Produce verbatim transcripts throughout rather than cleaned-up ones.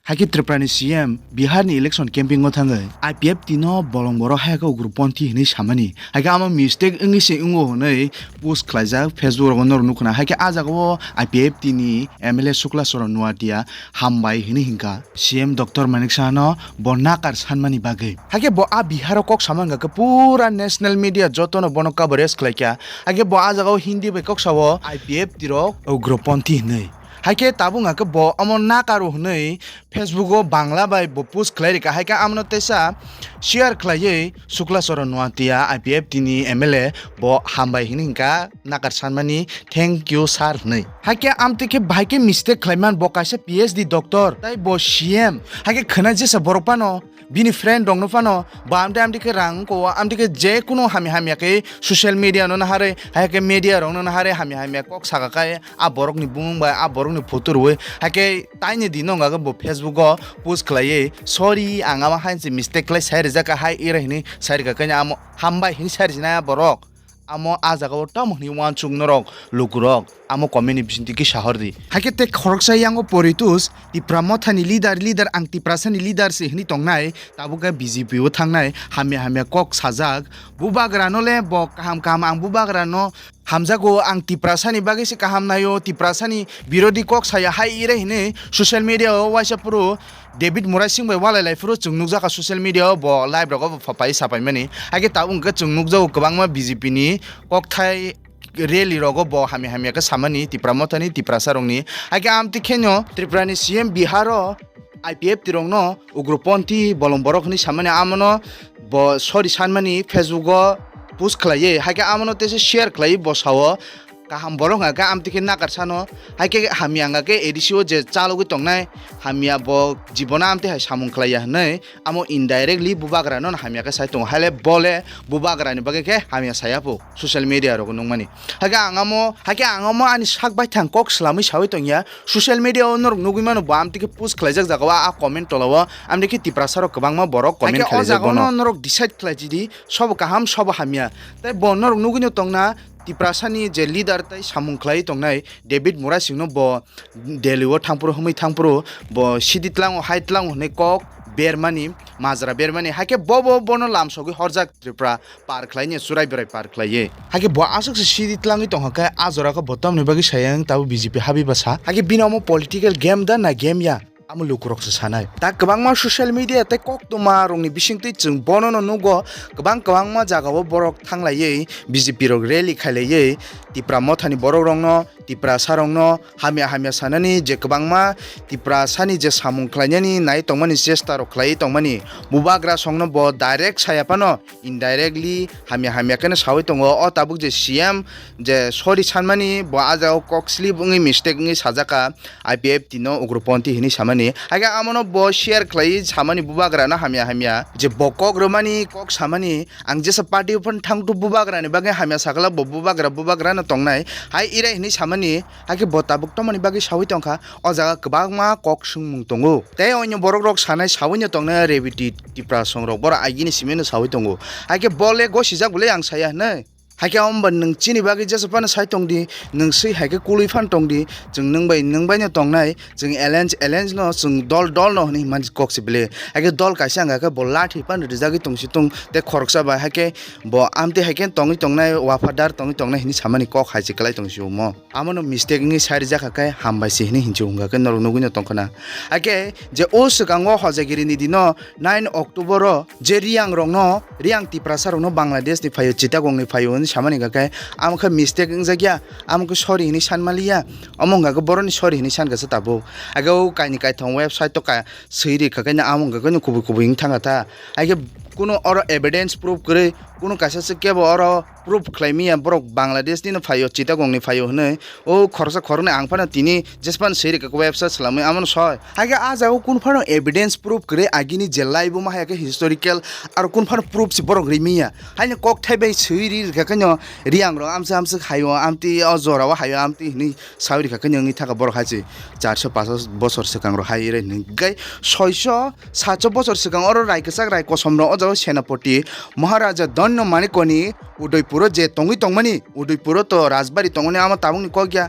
Haikhe Tripura ni C M Bihar ni election camping o thangwi I P F T no bolong borok hai khe ugroponthi hinwi samani. Haikhe amo mistake wngwi se wngo hinwi post khlaijak Facebook rogo norok nukhuna. Haikhe ah jagao I P F T ni M L A Sukla Charan Noatia hambai hinwi hinkha C M Doctor Manik Saha no bo nakar sanmani bagwi. Haikhe bo ah Bihar o kok sama wngkha khe pura national media jotono bono coverage khlaikha. Haikhe bo ah jagao Hindi bai kok sao I P F T rok ugroponthi hinwi. Haikhe tabuk hwnkha khe bo omo nakaro hinwi Facebook o Bangla bai bo post khlai rikha, haikhe amono teisa share khlaiwi Sukla Charan Noatia I P F T ni M L A bo hambai hinwi hinkha nakar sanmani, "Thank you sir" hinwi. Haikhe amtwi khe bahai khe mistake khlaiman, bo kaisa P H D doctor tai bo C M, haikhe khwnai jesa borok phano bini friend rokno phano bo amtwi amtwi khe rang wngkho, amtwi khe je kunu hamya hamya khe social media no naharwi, haikhe media rokno naharwi hamya hamya kok saka khe a borokni bumung bai a borokni photo rwui, haikhe taini dino wngkha khe bo Facebook o post khlaiwi, "Sorry, ang amo hainse mistake khlai sai rijak kha," hai ira hinwi sai rikha khe amo hambai hinwi sai rijinai a borok. Amo ah jagao tamo hinwi uansuk norok lukurok amo comment ni bisingtwi kisa hordi. Haikhe tei khoroksa yango Poritus, Tipra Mothani leader, leader ang Tiprasani leader se hinwi tongnai, tabuk khe B J P o thangnai, hamya hamya kok sajak. Bubagra no le bo kaham kaham ang Bubagra no hamjago, ang Tiprasani bagwi se kaham naio, Tiprasani birodhi kok saya hai ire hinwi social media o waisa phuru David Murasing bai walai lai phuru chwng nukjakha social media o bo live rogo bo phapai sapaimani. Haikhe tabuk hwnkhe chwng nukjago kwbangma B J P ni kokthai rally rogo bo hamya hamya khe samani Tipra Mothani Tiprasa rokni. Haikhe amtwi kheno Tripura ni C M Bihar o I P F T rokno ugroponthi bolong borok hinwi samani, amono bo sorry sanmani Facebook o post khlaiwi, haikhe amono teisa share khlaiwi bo sao kaham borok hwnkha khe amtwi khe nakar sano, haikhe hamya hwnkha khe A D C o je chalogwi tongnai, hamya bo jibono amtwi hai samung khlaiya hinwi amo indirectly Bubagra no hamya khe sai tongo, haile bole Bubagra ni bagwi khe hamya saya pho social media rogo nukmani. Haikhe ang amo, haikhe ang amo ani sak baithang kok swlamwi sawi tongya. Social media o norok nugwi mano bo amtwi khe post khlaijak jagao a comment tola o, amtwi khe Tiprasa rok kwbangma borok comment khlaijak bono. Haikhe o jagao no norok decide khlai jidi, sobo kaham sobo hamya. Tei bo norok nugwi no tongna Tiprasa ni je leader tei samung khlai tongnai David Murasing no bo Delhi o thangphuru hwnwi thangphuru bo sidi tlango hai tlango hwnwi kok bermani, majra bermani, haikhe bobo bono lamsogwi horjak Tripura par khlaini, churai berai par khlaiwi. Haikhe bo aswk se sidi tlangwi tongkha khe, a jora khe bo tamni bagwi sayang tabuk B J P habi bwsa. Haikhe bini omo political game da na game ya? Amo lukurok se sanai. Da kwbangma social media tei koktwma rokni bisingtwi chwng bono no nugo, kwbang kwbangma jagao borok thanglaiwi B J P rok rally khailaiwi Tipra Mothani borok rokno, Tiprasa rokno hamya hamya sanani, je kwbangma Tiprasani je samung khlainani nai tongmani chesta rok khlaiwi tongmani, Bubagra songno bo direct saya phano indirectly hamya hamya kheno sawi tongo. O tabuk je C M je sorry sanmani, bo a jagao kok slip wngwi mistake wngwi sajak kha, I P F T no ugroponthi hinwi samani. Haikhe amono bo share khlaiwi samani Bubagra no hamya hamya. Je bo kok rwmani, kok samani, ang jesa party o phano thangthu Bubagra ni bagwi hamya sakla bo Bubagra, Bubagra no tongnai. Hai irai hinwi samani, haikhe bo tabuk tomoni bagwi sawi tongkha. O jaga kwbangma kok swngmung tongo. Tei onyo borok rok sanai sawi no tongnai Rebiti Tipra song rok, borok agini simi no sawi tongo. Haikhe bo le gosijak bole ang saya hinwi. Haikhe omo ba nwng chini bagwi jesa phano sai tongdi, nwng swi haikhe kulwi phano tongdi, chwng nwng bai, nwng bai no tongnai, chwng alliance, alliance no, chwng dol, dol no hinwi himani kok se bele. Haikhe dol kaisa wngkha khe bo lathi phano rijagwi tongsi tong tei khoroksa bai haikhe bo amtwi haikhe tongwi tongnai, wafadar tongwi tongnai hinwi samani kok hai se kwlai tongsi omo. Amono mistake wngwi sai rijak kha khe hambai se hinwi hinwi wngkha khe norok nugwi no tongkha na. Haikhe je o swkango hojagiri ni dino nine October o je Riyang rokno, Riyang Tiprasa rokno Bangladesh ni phaio, Chittagong ni phaio hinwi samani hwnkha khe, amo khe mistake wngjakya, amo khe sorry hinwi sanmaliya, omo wngkha khe boroni sorry hinwi sankha se tabuk. Haikhe o kaini kaithom website o ka swi rikha khe amo wngkha khe kubui kubui wng thangkha ta. Haikhe kuno oro evidence proof kwrwi, kuno kaisa se kebo oro proof khlai manya borok Bangladesh ni no phaio, Chittagong ni phaio hinwi. O khoroksa khoroknwi ang phano tini jespan swi rikha website swlamwi amono soi. Haikhe ah jagao kun phano evidence proof kwrwi agini je live o ma haya khe historical aro kun phano proof se borok ri manya. Haino kok thai bai swi ri rikha khe no Riyang rok amsa amsa haio amtwi o jora o haio amtwi hinwi sawi rikha khe no wngwi thaka borok hai se charso paso bosor swkang rok hai ri hinwi. Gai soiso satso bosor swkang oro rai kwchak rai kosom rok o jaga o Senapati Maharaja Dhanyo Manikoni Udaipuro je tongwi tongmani, Udaipuro to Rajbari tongmani amo tabukni kok ya.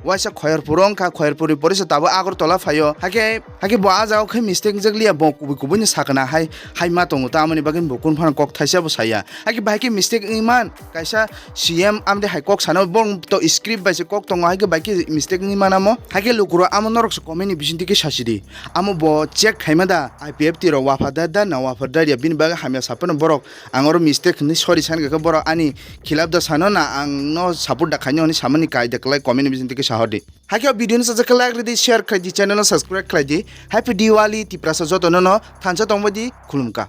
Waisa Khoyarpur wngkha, Khoyarpurni porisa tabuk Agartala phaio. Hakhe, hakhe bo ah jagao khe mistake wngjak liya, bo kubui kubui ni sakna hai, hai ma tongo, tamoni bagwi bo kunu phano kok thaisa bo saya. Hakhe bahai khe mistake wngwi man, kaisa C M amde hai kok sana, bo to script bai se kok tongo, hakhe bahai khe mistake wngwi man amo. Hakhe lukurok amo norok se comment ni bisingtwi khe sasidi. Amo bo check khaima da, I P F T rok wafadar da na wafadar ya, bini bagwi hamya saphano borok ang oro mistake hinwi sorry san khe borok ani khilap da sano na ang no support da khaino hinwi samani kaida kwlai comment ni bisingtwi khe sahordi. Hakhe o video no sajak khe like rwdi, share khlai di, channel no subscribe khlai di. Happy Diwali Tiprasa joto no no thansa tongbai di, khulumkha.